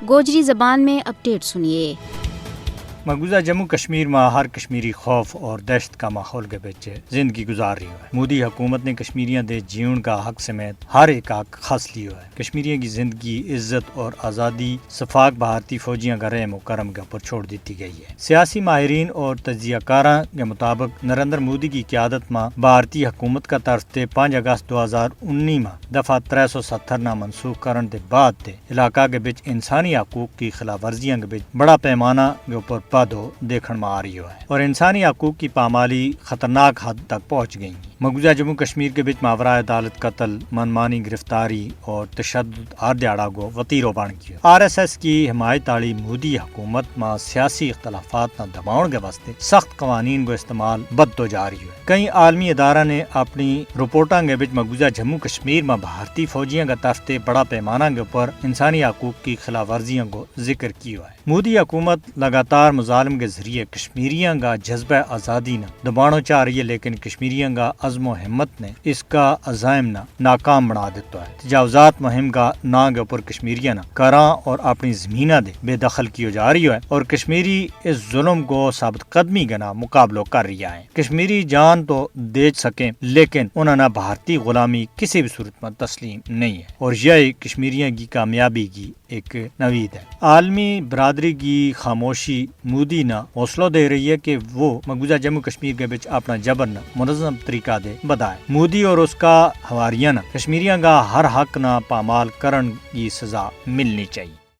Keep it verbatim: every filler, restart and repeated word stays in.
گوجری زبان میں اپڈیٹ سنیے۔ مقبوضہ جموں کشمیر ما ہر کشمیری خوف اور دہشت کا ماحول کے بچ زندگی گزار رہی ہوا ہے۔ مودی حکومت نے کشمیریاں دے جیون کا حق سمیت ہر ایک حق خاص لیو ہے۔ کشمیریاں کی زندگی، عزت اور آزادی صفاق بھارتی فوجیاں کا رحم و کرم کے اپر چھوڑ دیتی گئی ہے۔ سیاسی ماہرین اور تجزیہ کاراں کے مطابق نریندر مودی کی قیادت ما بھارتی حکومت کا طرف تے پانچ اگست دو ہزار انی ما دفعہ ترے سو ستر نا منسوخ کرن دے بعد تے علاقہ کے بچ انسانی حقوق کی خلاف ورزیاں کے بچ بڑا پیمانہ کے اپر پد ہو دیکھن ما آ رہی ہوا ہے اور انسانی حقوق کی پامالی خطرناک حد تک پہنچ گئی ہیں۔ مقبوضہ جموں کشمیر کے بچ ماورائے عدالت قتل، من مانی گرفتاری اور تشدد ہر دیہاڑا کو وطیرو بن گیو۔ آر ایس ایس کی حمایت آلی مودی حکومت ما سیاسی اختلافات نا دباؤن کے واسطے سخت قوانین کو استعمال بدھو جا رہی ہے۔ کئی عالمی ادارہ نے اپنی رپورٹاں کے بچ مقبوضہ جموں کشمیر ما بھارتی فوجیاں کا طرف تے بڑا پیمانہ کے اپر انسانی حقوق کی خلاف ورزیاں کو ذکر کیو ہے۔ مودی حکومت لگاتار مظالم کے ذریعے کشمیریاں کا جذبہ آزادی نا دبانو چاہ رہی ہے، لیکن کشمیریاں کا عزم و ہمت نے اس کا عزائم نا ناکام بنا دیتا ہے۔ تجاوزات مہم کا ناں کے اپر کشمیریاں نا کراں اور اپنی زمینہ دے بے دخل کیو جا رہی ہے اور کشمیری اس ظلم کو ثابت قدمی کے نا مقابلو کر رہی ہے۔ کشمیری جان تو دیچ سکیں، لیکن انہاں نا بھارتی غلامی کسی بھی صورت ما تسلیم نہیں ہے اور یہی کشمیریاں کی کامیابی کی ایک نوید ہے۔ عالمی برادری کی خاموشی مودی نا حوصلو دے رہی ہے کہ وہ مقبوضہ جموں کشمیر کے بچ اپنا جبر نا منظم طریقہ دے بدھائے۔ مودی اور اس کا حواریاں نا کشمیریاں کا ہر حق نا پامال کرن کی سزا ملنی چاہیے۔